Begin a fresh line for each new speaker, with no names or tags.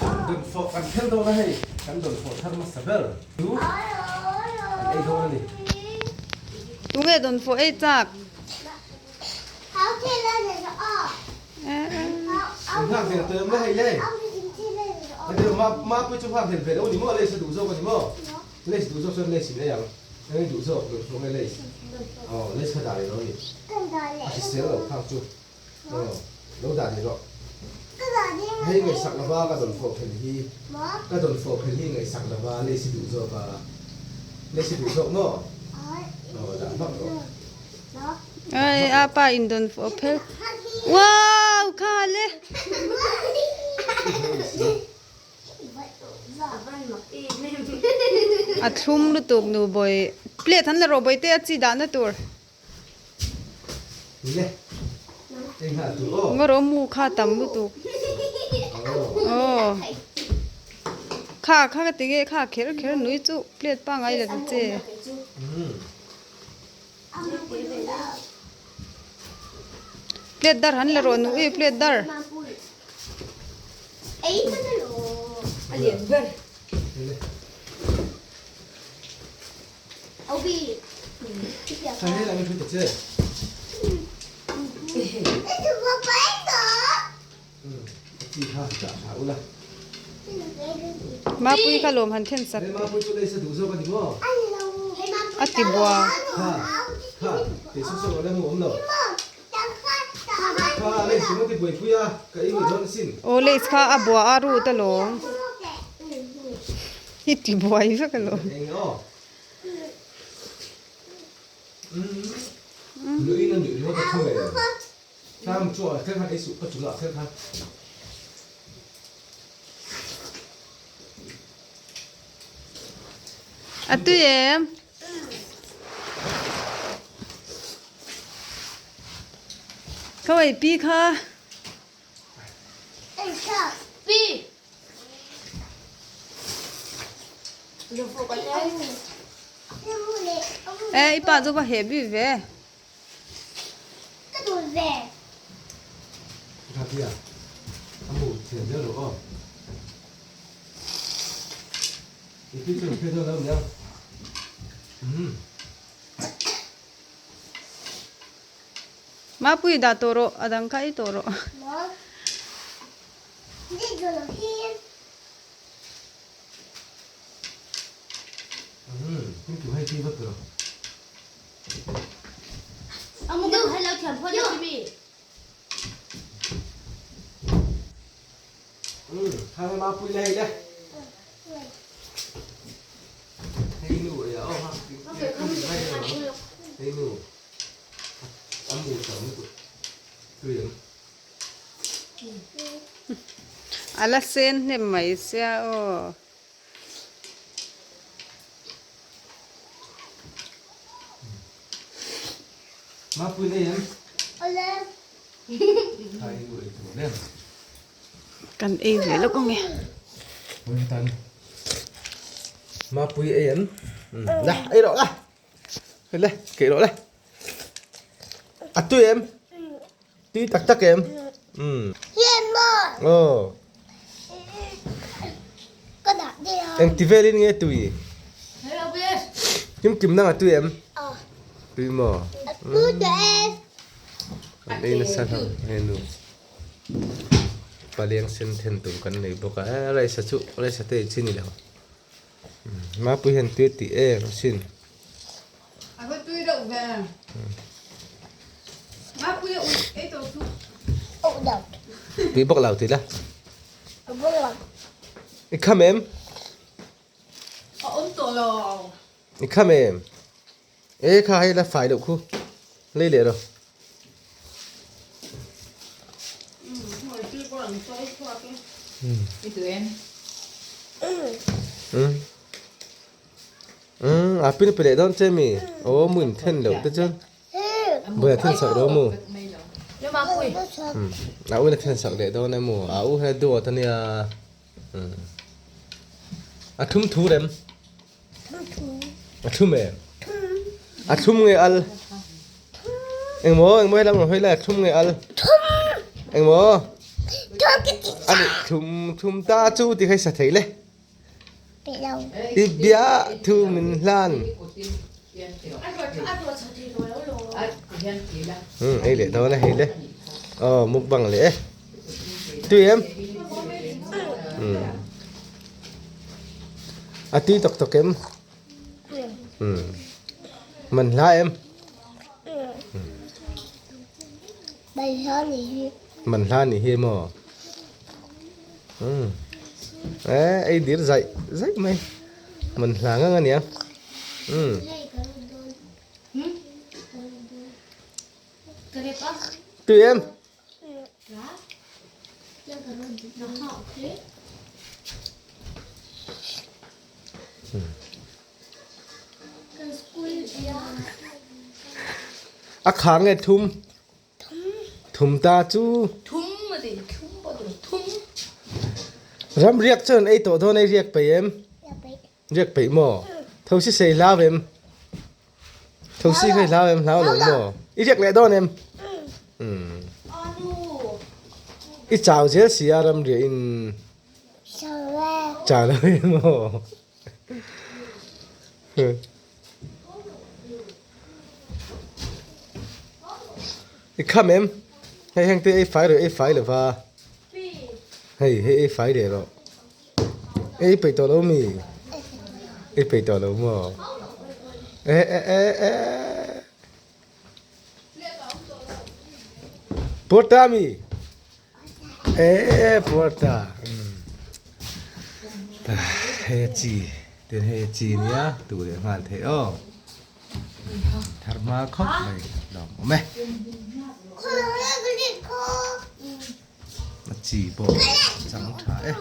Dawnfawh kan phel dawn a hei, kan dawnfawh thar hmasa ber chu kan ei dawn a ni.
Tunge dawnfawh ei chak?
Min nghak vel tawh em le hei le? Hei Mapui chu nghak vel ve lo a ni maw? Lace a duh zawk a ni maw? Lace duh zawk chuan lace in ei ang. Eng duh zawk dawnfawh nge lace? Aw lace kha dah leh lo a ni. A hrisel lo khang chu. Aw, lo dah ni rawh. Hei ngaihsak lova ka dawn fawh phel hi, ka dawn fawh phel hi ngaihsak lova lei si duh zawk a, lei si duh zawk maw? Aw, dah hmak rawh.
Ai, a pa in dawn fawh phel. Wow, kha le. A thlum lutuk nu bawi. Plate han la rawh bawi te a chi dahna tur. Ngaw mu kha tam lutuk aw kha kha ka ti nge kha kher kher nui chu plate pangai la ta che. Plate dar han la rawh nu i plate dar. Mapui kha lawm han then sak teh. A ti bua. Aw lace kha a bua a rut alawm. I ti buai vek alawm. A tui em? Khawi pi kha. E i pa chu va heh bik ve. Mapui dah tawh rawh a dang kha ei tawh rawh. A la sen hnem mai sia aw. Kan ei ve lawk ang e.
Mapui ei an la ei rawh la hei le keih rawh le a tui em tui tak tak em aw engti velin nge tui kim kim nang a tui em tui maw an ei nasa hlawm henu paliang sen then tur kan nei bawk a rice chu rice te chi ni lo. Mapui hian tui tih em asin.
A va tui deuh ve. Mapui a ui ei tawh chu.
Tui bawk lo ti la. I kham em?
A awm tawh lo.
I kham em? E kha hei la fai loh khu. Lei leh rawh. A pin pe leh dawn che mi. Aw mu in then loh te chuan. Buai a then sak lo mu. A u in a then sak leh dawn emaw. A u hian a duat ania. A thum thu rem. A thlum em? A thlum nge al? Engmaw engmaw helam rawn hawi lai a thlum nge al? Engmaw? Ani thum thum ta chu ti kha i sa thei le. I bia thu min hlan. Um ei leh dawn a hei le. Aw mukbang leh e. Tui em? Um. A tui tawk tawk em? Um. Man hla em? Man hla nih hi maw? Um. Eh, ei dir zaih zaih mai. Man hla ngang a nia. Um. Tui em? A kha nge thum? Thum ta chu. Ram riak chuan ei tawh dawn ei riak peih em? Riak peih maw? Thosi sei hlau em? Thosi kha i hlau em? Hlau lo maw? I riak leh dawn em? Umm. I chau zel si a ram riah in. Chau lo em maw? I kham em? Hei heng te ei fai rawh ei fai lo va. Hei hei ei fai leh rawh. Ei peih tawh lo mi? Ei peih tawh lo maw? Eh eh eh eh. Porta mi? Eh porta. Hei a chi tin hei a chi nia tu leh nghal theih aw. Thar hma khawp mai lawm awm e. A chi pawh chang tha e.